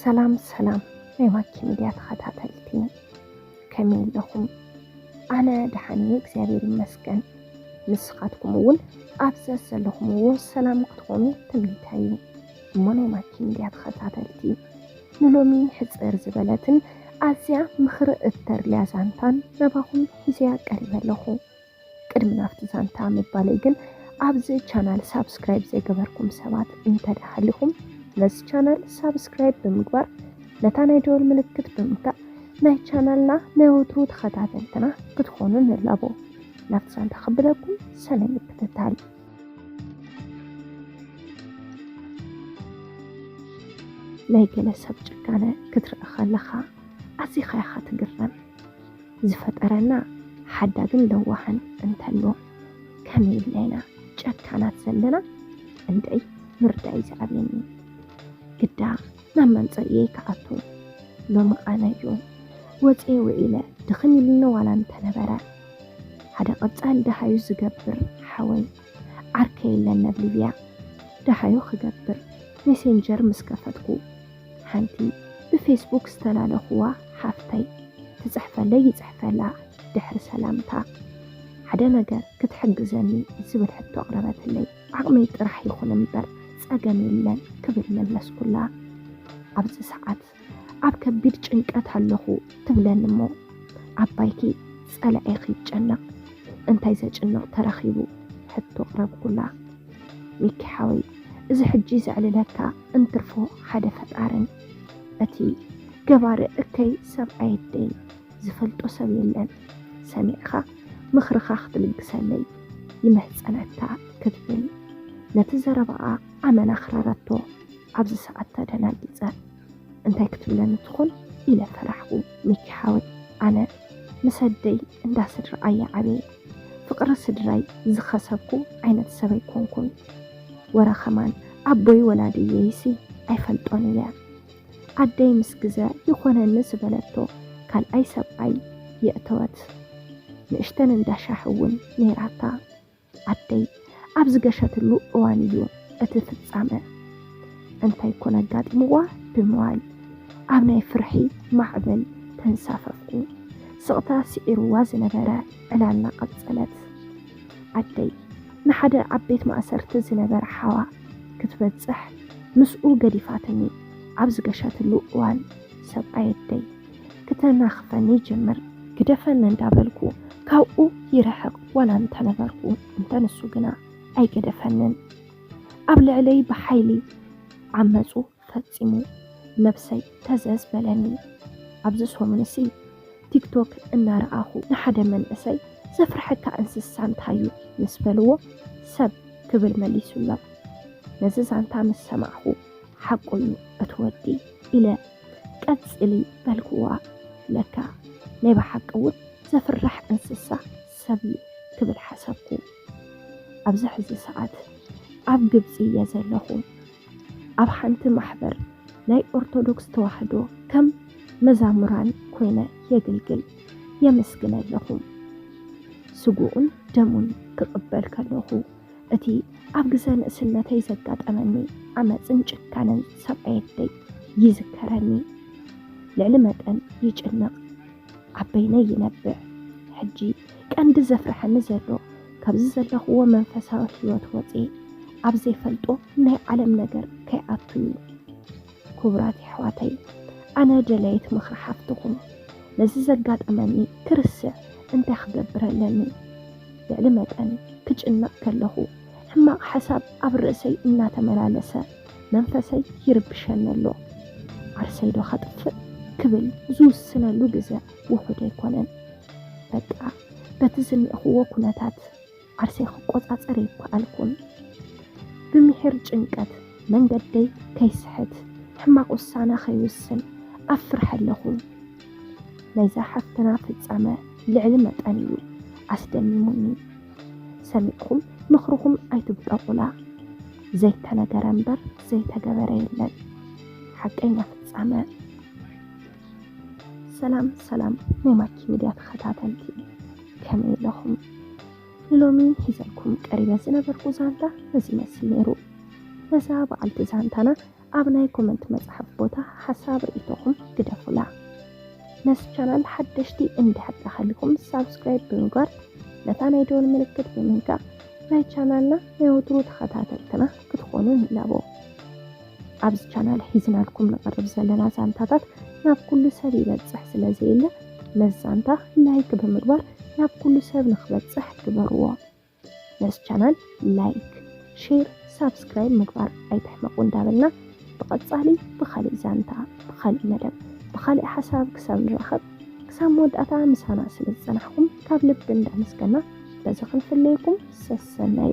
ሰላም ሰላም ናይ ማኪ ሚድያ ተኸታተልቲ፣ ከመይ ኣለኹም? ኣነ ደሓን እየ እግዚኣብሔር ይመስገን። ንስኻትኩም እውን ኣብ ዘዘለኹምዎ ሰላም ክትኾኑ ትምኒተይ እዩ። እሞ ናይ ማኪ ሚድያ ተኸታተልቲ፣ ንሎሚ ሕፅር ዝበለትን ኣዝያ ምኽሪ እተርልያ ዛንታን ናባኹም ሒዘያ ቀሪበ ኣለኹ። ቅድሚ ናብቲ ዛንታ ምባለይ ግን ኣብዚ ቻናል ሳብስክራይብ ዘይገበርኩም ሰባት እንተደሃሊኹም ነዚ ቻናል ሳብስክራይብ ብምግባር ነታ ናይ ደወል ምልክት ብምንካእ ናይ ቻናልና ናይ ወትሩ ተኸታተልትና ክትኾኑ ንላቦ። ናብቲ ዛንታ ከብለኩም ሰናይ ምክትታል። ናይ ገለ ሰብ ጭካነ ክትርኢ ከለኻ ኣዚኻ ኢኻ ትግረም። ዝፈጠረና ሓዳግን ለዋህን እንተሎ ከመይ ኢልና ኢና ጨካናት ዘለና? እንደይ ምርዳይ ዝኣብየኒ። ግዳ ናብ መምፀእየይ ክኣቱ ሎሚ ቃና እዩ። ወፅየ ውዒለ ድኽም ኢሉኒ ዋላ እንተነበረ ሓደ ቀፃሊ ደሃዩ ዝገብር ሓወይ ዓርከይ የለን ኣብ ሊብያ። ደሃዩ ክገብር ሜሴንጀር ምስ ከፈትኩ ሓንቲ ብፌስቡክ ዝተላለኹዋ ሓፍተይ ትፅሕፈለይ ይፅሕፈላ ድሕሪ ሰላምታ ሓደ ነገር ክትሕግዘኒ ዝብል ሕቶ ኣቕረበትለይ። ዓቕመይ ጥራሕ ይኹን እምበር ፀገም የለን ክብል መለስኩላ። ኣብዚ ሰዓት ኣብ ከቢድ ጭንቀት ኣለኹ ትብለኒ እሞ ኣባይኪ ፀላኢኺ ይጨነቕ እንታይ ዘጭንቕ ተረኺቡ ሕቶ ኣቕረብኩላ። ሚኪ ሓወይ እዚ ሕጂ ዘዕልለካ እንትርፎ ሓደ ፈጣርን እቲ ገባሪ እከይ ሰብኣየደይ ዝፈልጦ ሰብ የለን። ሰሚዕኻ ምኽርኻ ክትልግሰለይ ይምሕጸነካ ክትብል ነቲ ዘረባኣ ኣመና ኣኽረረቶ። ኣብዚ ሰዓት ተደናጊጸ እንታይ ክትብለኒ ትኾን ኢለ ፈራሕኩ። ሚኪ ሓወይ ኣነ ምስ ኣደይ እንዳ ስድራ ኣየ ዓብየ። ፍቕሪ ስድራይ ዝኸሰብኩ ዓይነት ሰብ ኣይኮንኩን። ወረ ከማን ኣቦይ ወላድየይሲ ኣይፈልጦን እየ። ኣደይ ምስ ግዘ ይኾነኒ ዝበለቶ ካልኣይ ሰብኣይ የእተወት ንእሽተን እንዳ ሻሂ እውን ነይራታ። ኣደይ ኣብ ዝገሸትሉ እዋን እዩ እቲ ፍጻመ። እንታይ ኮን ኣጋጢምዋ ብምባል ኣብ ናይ ፍርሒ ማዕበል ተንሳፈፍኩ። ስቕታ ስዒርዋ ዝነበረ ዕላልና ቀጸለት። ኣደይ ንሓደ ኣብ ቤት ማእሰርቲ ዝነበረ ሓዋ ክትበጽሕ ምስኡ ገዲፋትኒ ኣብ ዝገሸትሉ እዋን ሰብኣይ ኣደይ ክተናኽፈኒ ይጅምር። ግደፈኒ እንዳበልኩ ካብኡ ይርሕቕ ዋላ እንተነበርኩ እንተ ንሱ ግና ኣይገደፈንን። ኣብ ልዕለይ ብሓይሊ ዓመጹ ፈጺሙ ነብሰይ ተዘዝ በለኒ። ኣብዚ ሰሙንሲ ቲክቶክ እናረኣኹ ንሓደ መንእሰይ ዘፍርሐካ እንስሳ እንታዩ ምስ በልዎ ሰብ ክብል መሊሱሎም። ነዚ ዛንታ ምስ ሰማዕኹ ሓቁ እዩ እቲ ወዲ ኢለ ቀጽሊ በልክዋ። ለካ ናይ ብሓቂ እውን ዘፍርሕ እንስሳ ሰብ እዩ ክብል ሓሰብኩ። ኣብዚ ሕዚ ሰዓት ኣብ ግብፂ እየ ዘለኹ። ኣብ ሓንቲ ማሕበር ናይ ኦርቶዶክስ ተዋህዶ ከም መዛሙራን ኮይነ የግልግል። የመስግን ኣለኹ። ስግኡን ደሙን ክቕበል ከለኹ እቲ ኣብ ግዘ ንእስነተይ ዘጋጠመኒ ዓመፅን ጭካነን ሰብኣየደይ ይዝከረኒ። ልዕሊ መጠን ይጭነቕ፣ ኣብ በይነይ ይነብዕ። ሕጂ ቀንዲ ዘፍርሐኒ ዘሎ ካብዚ ዘለኽዎ መንፈሳዊ ህይወት ወፅየ ኣብ ዘይፈልጦ ናይ ዓለም ነገር ከይኣቱ እዩ። ክቡራት የሕዋተይ፣ ኣነ ደላይት ምኽሪ ሓፍትኹም። ነዚ ዘጋጠመኒ ክርስዕ እንታይ ክገብር ኣለኒ? ልዕሊ መጠን ክጭነቕ ከለኹ ሕማቕ ሓሳብ ኣብ ርእሰይ እናተመላለሰ መንፈሰይ ይርብሸኒ ኣሎ። ዓርሰይ ዶ ከጥፍእ ክብል ዝውስነሉ ግዘ ውሑድ ኣይኮነን። በቃ በቲ ዝንእኽዎ ኩነታት ዓርሰይ ክቆጻጸር ኣይከኣልኩን። ብምሒር ጭንቀት መንገደይ ከይስሕት ሕማቕ ውሳነ ከይውስን ኣፍርሕ ኣለኹ። ናይዛ ሓፍትና ፍጻመ ልዕሊ መጠን እዩ ኣስደሚሙኒ። ሰሚዕኩም ምኽርኹም ኣይትብጠቑላ። ዘይተነገረ እምበር ዘይተገበረ የለን። ሓቀኛ ፍጻመ። ሰላም ሰላም ናይ ማኪ ሚድያ ተኸታተልቲ ከመይ ኣለኹም? ንሎሚ ሒዘልኩም ቀሪበ ዝነበርኩ ዛንታ ነዚ ይመስል ነይሩ። ነዛ በዓልቲ ዛንታና ኣብ ናይ ኮመንት መጽሓፍ ቦታ ሓሳብ ርእይቶኹም ግደፉላ። ነዚ ቻናል ሓደሽቲ እንድሕር ተኸሊኹም ሳብስክራይብ ብምግባር ነታ ናይ ደወል ምልክት ብምንካእ ናይ ቻናልና ናይ ወትሩ ተኸታተልትና ክትኾኑ ንላቦ። ኣብዚ ቻናል ሒዝናልኩም ንቐርብ ዘለና ዛንታታት ናብ ኩሉ ሰብ ይበጽሕ ስለ ዘየለ ነዚ ዛንታ ላይክ ብምግባር ናብ ኩሉ ሰብ ንክበጽሕ ግበርዎ። ነዚ ቻናል ላይክ፣ ሼር፣ ሳብስክራይብ ምግባር ኣይትሕመቁ እንዳበልና ብቐጻሊ ብኻሊእ ዛንታ፣ ብኻሊእ መደብ፣ ብኻሊእ ሓሳብ ክሳብ ንራኸብ ክሳብ መወዳእታ ምሳና ስለ ዝጸናሕኩም ካብ ልቢ እንዳመስገና በዚ ክንፍለየኩም ሰሰናዩ።